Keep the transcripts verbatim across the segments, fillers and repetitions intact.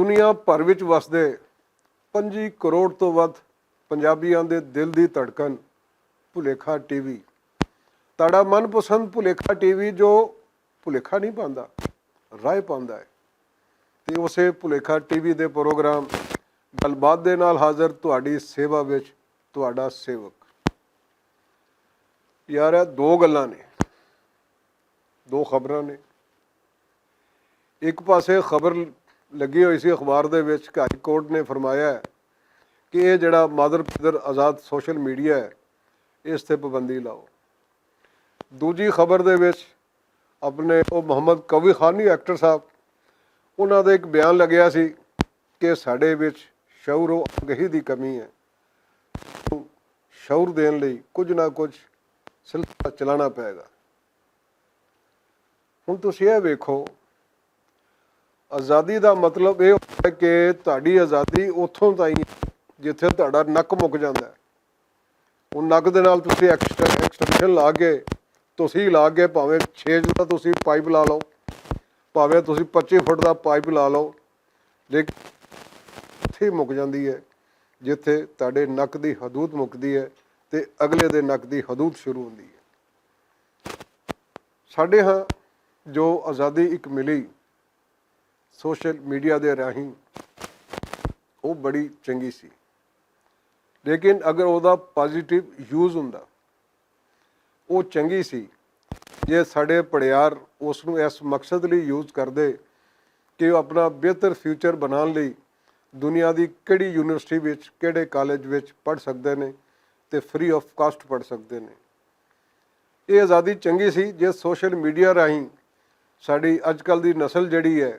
دنیا بھر وچ وسدے پنجی کروڑ توں ودھ پنجابیاں دے دل دی دھڑکن، بھلیکھا ٹی وی۔ تہاڈا من پسند بھلیکھا ٹی وی جو بھلیکھا نہیں پاندا، رائے پاندا ہے۔ تے اسے بھلیکھا ٹی وی دے پروگرام گل بات دے نال حاضر تہاڈی سیوا وچ تہاڈا سیوک۔ یار، اے دو گلاں نے، دو خبراں نے۔ ایک پاسے خبر لگی ہوئی سی اخبار دے وچ کہ ہائی کورٹ نے فرمایا ہے کہ اے جڑا مادر پدر آزاد سوشل میڈیا ہے، اس تے پابندی لاؤ۔ دوجی خبر دے وچ اپنے او محمد قوی خان نہیں، ایکٹر صاحب، انہاں دا ایک بیان لگیا سی کہ ساڈے وچ شعور و آگہی دی کمی ہے، شعور دین لئی کچھ نہ کچھ سلسلہ چلانا پائے گا۔ ہن تسی اے ویکھو، آزادی دا مطلب اے ہوندا ہے کہ تہاڈی آزادی اتھوں تائیں ہے جتھے تہاڈا نک مک جاندا ہے۔ او نک دے نال تسی ایکسٹینشن لا کے، تسی لا کے بھاویں چھ فٹ دا تسی پائپ لا لو، بھاویں تسی پچی فٹ دا پائپ لا لو، لیکن اتھے ہی مک جاندی ہے جتھے تہاڈے نک دی حدود مکدی ہے تے اگلے دے نک دی حدود شروع ہوندی ہے۔ ساڈے ہاں جو آزادی اک ملی سوشل میڈیا دے راہیں، او بڑی چنگی سی، لیکن اگر او دا پازیٹیو یوز ہوندا، او چنگی سی۔ جے ساڈے پڑھیار اس نوں اس مقصد لئی یوز کردے کہ او اپنا بہتر فیوچر بنان لئی دنیا دی کیڑی یونیورسٹی وچ، کیڑے کالج وچ پڑھ سکدے نے تے فری آف کاسٹ پڑھ سکدے نے۔ اے آزادی چنگی سی جے سوشل میڈیا راہیں ساڈی اج کل دی نسل جڑی ہے،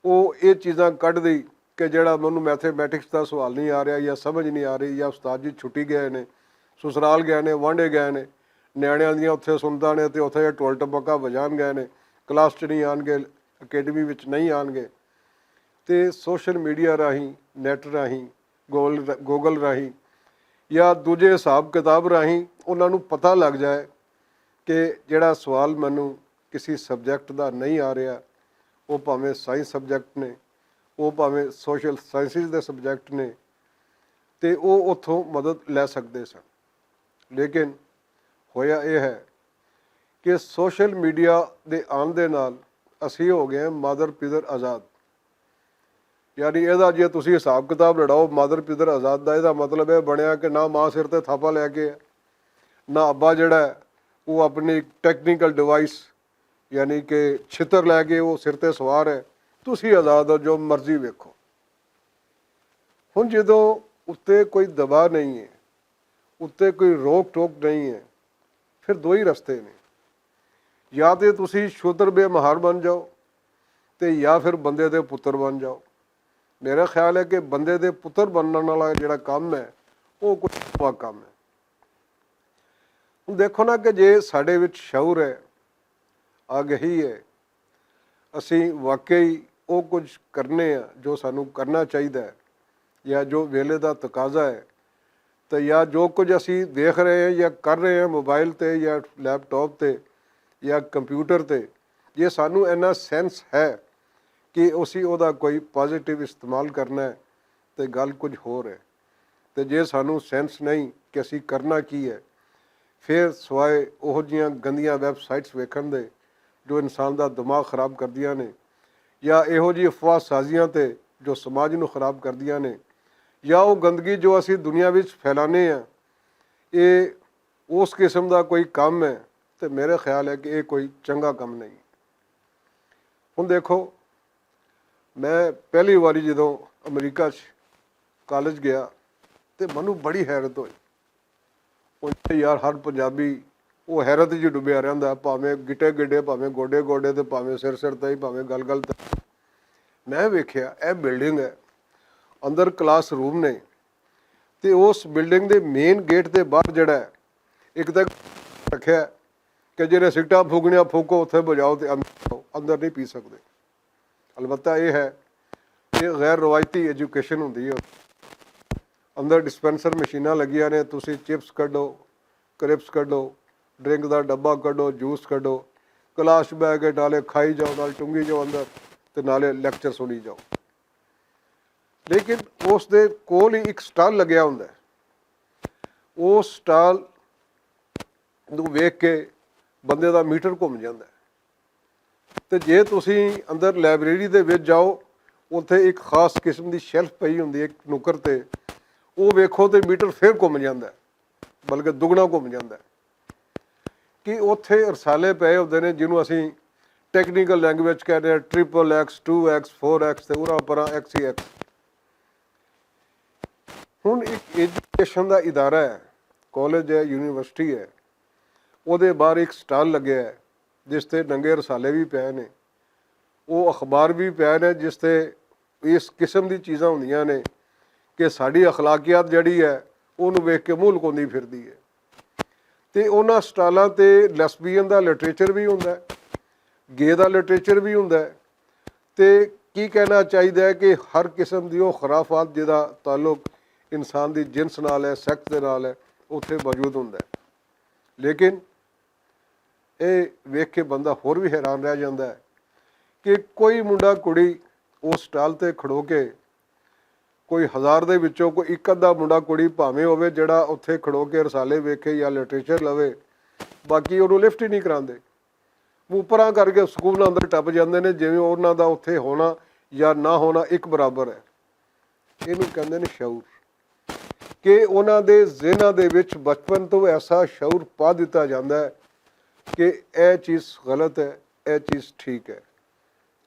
او اے چیزاں کڈ دی کہ جڑا مینوں میتھمیٹکس دا سوال نہیں آ رہیا یا سمجھ نہیں آ رہی یا استاد جی چھٹی گئے نے، سسرال گئے نے، وانڈے گئے نے، نیانیاں دیاں اتھے سنتاں نے تے اتھے ٹول ٹپکا وجان گئے نے، کلاس چ نہیں آن گئے، اکیڈمی وچ نہیں آن گئے۔ تے سوشل میڈیا راہیں، نیٹ راہیں، گوگل راہیں یا دوجے حساب کتاب راہیں انہاں نوں پتہ لگ جائے کہ جڑا سوال مینوں کسی سبجیکٹ دا نہیں آ رہیا، او پاویں سائنس سبجیکٹ نے، او پاویں سوشل سائنسز دے سبجیکٹ نے، تے او اتھوں مدد لے سکدے سن۔ لیکن ہویا اے ہے کہ سوشل میڈیا دے آن دے نال اسی ہو گئے ہیں مادر پدر آزاد۔ یعنی ایہدا جے تسی حساب کتاب لڑاؤ مادر پدر آزاد دا، ایہدا مطلب اے بنیا کہ نہ ماں سر تے تھاپا لے کے ہے، نہ ابا جڑا ہے وہ اپنی ٹیکنیکل ڈیوائس یعنی کہ چھتر لے کے وہ سر تے سوار ہے۔ تسی آزاد ہو، جو مرضی ویکھو۔ ہن جدوں اتے کوئی دبا نہیں ہے، اتے کوئی روک ٹوک نہیں ہے، پھر دو ہی رستے نے۔ یا تے تسی شودر بے مہار بن جاؤ، تے یا پھر بندے دے پتر بن جاؤ۔ میرا خیال ہے کہ بندے دے پتر بننے والا جڑا کام ہے، وہ کوئی نواں کام ہے۔ ہن دیکھو نا کہ جے ساڈے وچ شعور ہے، آگہی ہے، اسی واقعی وہ کچھ کرنے ہیں جو سانوں کرنا چاہیدا ہے، یا جو ویلے دا تقاضا ہے، تے یا جو کچھ اسی دیکھ رہے ہیں یا کر رہے ہیں موبائل تے یا لیپ ٹاپ تے یا کمپیوٹر تے، جے سانوں اینا سینس ہے کہ اسی او دا کوئی پازیٹیو استعمال کرنا ہے، تے گل کچھ ہور ہے۔ تے جے سانوں سینس نہیں کہ اسی کرنا کی ہے، فیر سوائے اوہو جیاں گندیاں ویب سائٹس ویکھن دے جو انسان دا دماغ خراب کردیاں نے، یا ایہو جی افواہ سازیاں تے جو سماج نوں خراب کردیاں نے، یا او گندگی جو اسی دنیا وچ پھیلانے ہیں، اے اس قسم دا کوئی کم ہے، تے میرے خیال ہے کہ اے کوئی چنگا کم نہیں۔ ہن دیکھو، میں پہلی واری جدوں امریکہ چ کالج گیا، تے مینوں بڑی حیرت ہوئی۔ او یار، ہر پنجابی او حیرت جی ڈبیا رہندا، بھاویں گٹے گڈے، بھاویں گوڈے گوڈے، تے بھاویں سر سر تے، بھاویں گل گل تے۔ میں ویکھیا اے بلڈنگ ہے، اندر کلاس روم نے، تے اس بلڈنگ دے مین گیٹ دے باہر جڑا ہے، ایک تے رکھیا ہے کہ جڑے سکٹاں پھوکنیاں پھوکو، اتھے بجاؤ تے اندر آؤ، اندر نہیں پی سکدے۔ البتہ یہ ہے کہ غیر روایتی ایجوکیشن ہوندی ہے۔ اندر ڈسپنسر مشیناں لگیاں نے، تسی چپس کڈو، کرپس کڈو، ڈرنک دا ڈبہ کڈو، جوس کڈو، کلاس بہ کے نالے کھائی جاؤ، نال ٹنگی جاؤ اندر، تے نالے لیکچر سنی جاؤ۔ لیکن اس دے کول ہی ایک سٹال لگیا ہوندا ہے۔ او سٹال نوں ویکھ کے بندے دا میٹر گھم جاندا ہے۔ تے جے تسی اندر لائبریری دے وچ جاؤ، اتھے ایک خاص قسم دی شیلف پئی ہوندی ہے ایک نکر تے، او ویکھو تے میٹر فیر گھم جاندا ہے، بلکہ دگنا گھم جاندا ہے۔ کہ اتھے رسالے پئے ہوندے نے جنوں اسی ٹیکنیکل لینگویج کہندے ہیں، triple X, two X, four X تے اراں پراں ایکس ہی ایکس۔ ہن ایک ایجوکیشن دا ادارہ ہے، کالج ہے، یونیورسٹی ہے، اوہدے باہر ایک سٹال لگیا ہے، جس تے ننگے رسالے وی پئے نے، او اخبار وی پئے نے، جس تے اس قسم دی چیزاں ہوندیاں نے کہ ساڈی اخلاقیات جیہڑی ہے، اوہنوں ویکھ کے منہ لکوندی فردی ہے۔ تے انہاں سٹالاں تے لیسبین دا لٹریچر وی ہوندا ہے، گے دا لٹریچر وی ہوندا ہے۔ تے کی کہنا چاہیدا ہے کہ ہر قسم دی او خرافات جس دا تعلق انسان دی جنس نال ہے، سیکس دے نال ہے، اتھے موجود ہوندا ہے۔ لیکن ایہہ ویکھ کے بندہ ہور وی حیران رہ جاندا ہے کہ کوئی منڈا کڑی اس سٹال تے کھڑو کے، کوئی ہزار دے وچوں کوئی اک ادھا منڈا کڑی پاویں ہووے جیہڑا اتھے کھڑو کے رسالے ویکھے یا لٹریچر لوے، باقی اوہنوں لفٹ ہی نہیں کراندے۔ وہ اپراں کر کے سکول اندر ٹپ جاندے نے جیویں انہاں دا اتھے ہونا یا نہ ہونا اک برابر ہے۔ اینوں کہندے نے شعور، کہ انہاں دے ذہناں دے وچ بچپن تو ایسا شعور پا دتا جاندا ہے کہ اے چیز غلط ہے، اے چیز ٹھیک ہے۔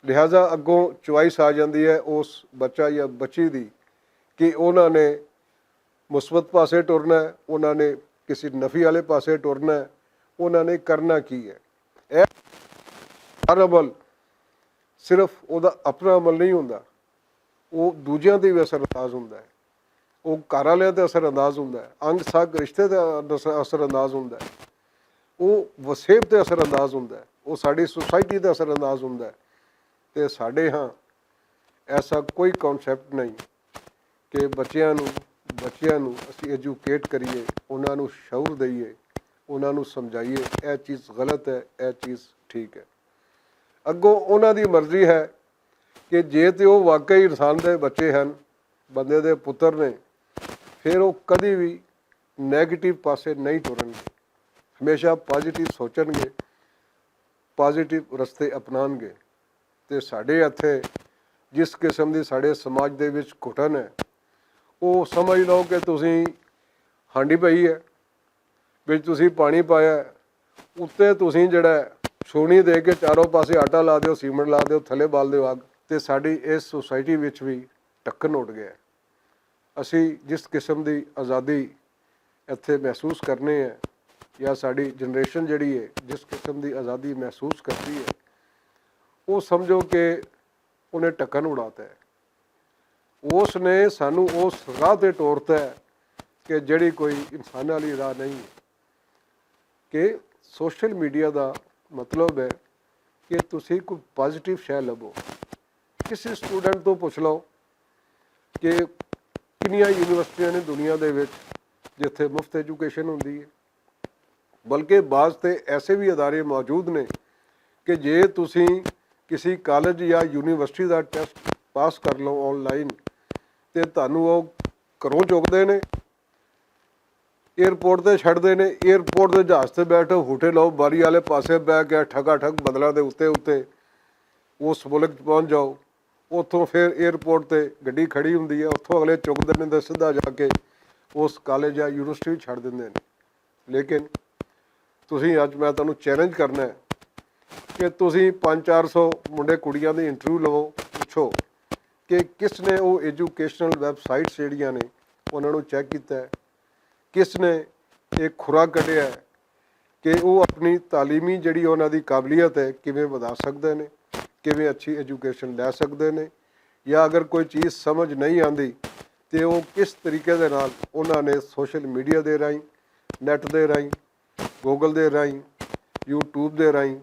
لہذا اگوں چوائس آ جاندی ہے اس بچہ یا بچی دی کہ انہاں نے مثبت پاسے ٹرنا ہے، انہاں نے کسی نفی والے پاسے ٹرنا ہے، انہاں نے کرنا کی ہے۔ اے ہر عمل صرف او دا اپنا عمل نہیں ہوندا، او دوجیاں تے وی اثر انداز ہوندا ہے۔ او گھر والیاں تے اثر انداز ہوندا ہے، انگ سگ رشتے تے اثر انداز ہوندا ہے، او وسیب تے اثر انداز ہوندا ہے، او ساڈی سوسائٹی تے اثر انداز ہوندا ہے۔ تے ساڈے ہاں ایسا کوئی کانسیپٹ نہیں کہ بچیاں نوں بچیاں نوں اسی ایجوکیٹ کریے، انہاں نوں شعور دئیے، انہاں نوں سمجھائیے اے چیز غلط ہے، اے چیز ٹھیک ہے۔ اگوں انہاں دی مرضی ہے کہ جے تے او واقعی انسان دے بچے ہن، بندے دے پتر نے، پھر او کدی وی نیگیٹو پاسے نہیں ٹرن گے، ہمیشہ پازیٹو سوچن گے، پازیٹو رستے اپنان گے۔ تے ساڈے اتھے جس قسم دی ساڈے سماج دے وچ گھٹن ہے، او سمجھ لو کہ تسی ہانڈی پئی ہے، وچ تسی پانی پایا ہے، اتے تسی جڑا ہے چھوڑنی دے کے چاروں پاسے آٹا لا دیو، سیمنٹ لا دیو، تھلے بال دیو اگ۔ تے ساڈی اس سوسائٹی وچ وی ٹکن اٹھ گیا ہے۔ اسی جس قسم دی آزادی اتھے محسوس کرنے ہیں، یا ساڈی جنریشن جڑی ہے جس قسم دی آزادی محسوس کرتی ہے، وہ سمجھو کہ انہیں ٹکن اڑاتا ہے۔ اس نے سانو اس راہ تے ٹورتا ہے کہ جڑی کوئی انسان والی راہ نہیں ہے۔ کہ سوشل میڈیا دا مطلب ہے کہ تسی کوئی پازیٹیو شے لبھو۔ کسی سٹوڈنٹ تو پوچھ لو کہ کنیاں یونیورسٹیاں نے دنیا دے وچ جتھے مفت ایجوکیشن ہوندی ہے، بلکہ بعض تے ایسے بھی ادارے موجود نے کہ جے تسی کسی کالج یا یونیورسٹی دا ٹیسٹ پاس کر لو آن لائن، تے تانوں او گھروں چکدے نے، ایئرپورٹ تے چھڈدے نے، ایئرپورٹ دے جہاز تے بیٹھو، ہوٹل آؤ، باری والے پاسے بہ کے ٹھگا ٹھگ بدلاں دے اتے اتے اس ملک پہنچ جاؤ۔ اتھوں پھر ایئرپورٹ تے گڈی کھڑی ہوندی ہے، اتھوں اگلے چکدے نے تے سدھا جا کے اس کالج یا یونیورسٹی چھڈ دیندے نے۔ لیکن تسی، اج میں تانوں چیلنج کرنا ہے کہ تسی پنج چار سو منڈے کڑیاں دے انٹرویو لو، پوچھو کہ کس نے او ایجوکیشنل ویب سائٹس جیڑیاں نے انہاں نوں چیک کیتا ہے، کس نے ایک کھرا کڈیا ہے کہ وہ اپنی تعلیمی جڑی انہاں دی قابلیت ہے کیویں ودھا سکدے نے، کیویں اچھی ایجوکیشن لے سکدے نے، یا اگر کوئی چیز سمجھ نہیں آندی تے وہ کس طریقے دے نال انہاں نے سوشل میڈیا دے راہیں، نیٹ دے راہیں، گوگل دے راہیں، یوٹیوب دے راہیں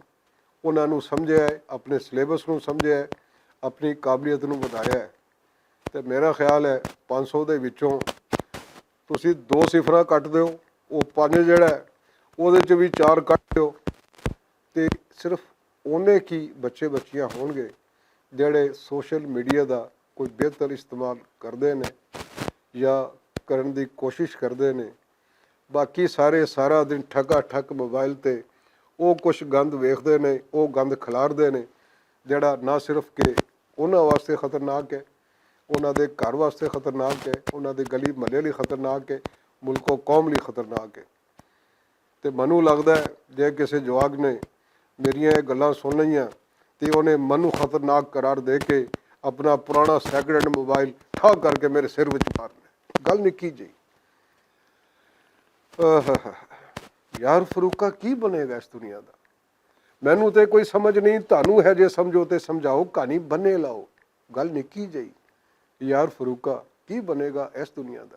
انہاں نوں سمجھیا ہے، اپنے سلیبس نوں سمجھیا ہے، اپنی قابلیت نوں ودھایا ہے۔ تے میرا خیال ہے پانچ سو دے وچوں تسی دو صفراں کٹ دیو، وہ پنج جڑا ہے، وہ دے چ بھی چار کٹ دیو، تے صرف اونے کی بچے بچیاں ہون گے جڑے سوشل میڈیا دا کوئی بہتر استعمال کردے نے یا کرن دی کوشش کردے نے۔ باقی سارے سارا دن ٹھکا ٹھک موبائل تے او کچھ گند ویکھدے نے، او گند کھلاردے نے، جڑا نہ صرف کہ انہاں واسطے خطرناک ہے، انہاں دے گھر واسطے خطرناک ہے، انہاں دے گلی محلے لئی خطرناک ہے، ملک و قوم لئی خطرناک ہے۔ تے مینوں لگدا ہے جے کسے جواک نے میریاں اے گلاں سن لئیاں تے انہیں مینوں خطرناک قرار دے کے اپنا پرانا سیکنڈ موبائل ٹھا کر کے میرے سر وچ مار لے۔ گل نکی جئی۔ آہا۔ یار فروقہ، کی بنے گا اس دنیا دا؟ مینوں تے کوئی سمجھ نہیں، تانوں ہے جے سمجھو تے سمجھاؤ، کہانی بنے لاؤ۔ گل نکی جئی۔ یار فروقہ، کی بنے گا اس دنیا دا؟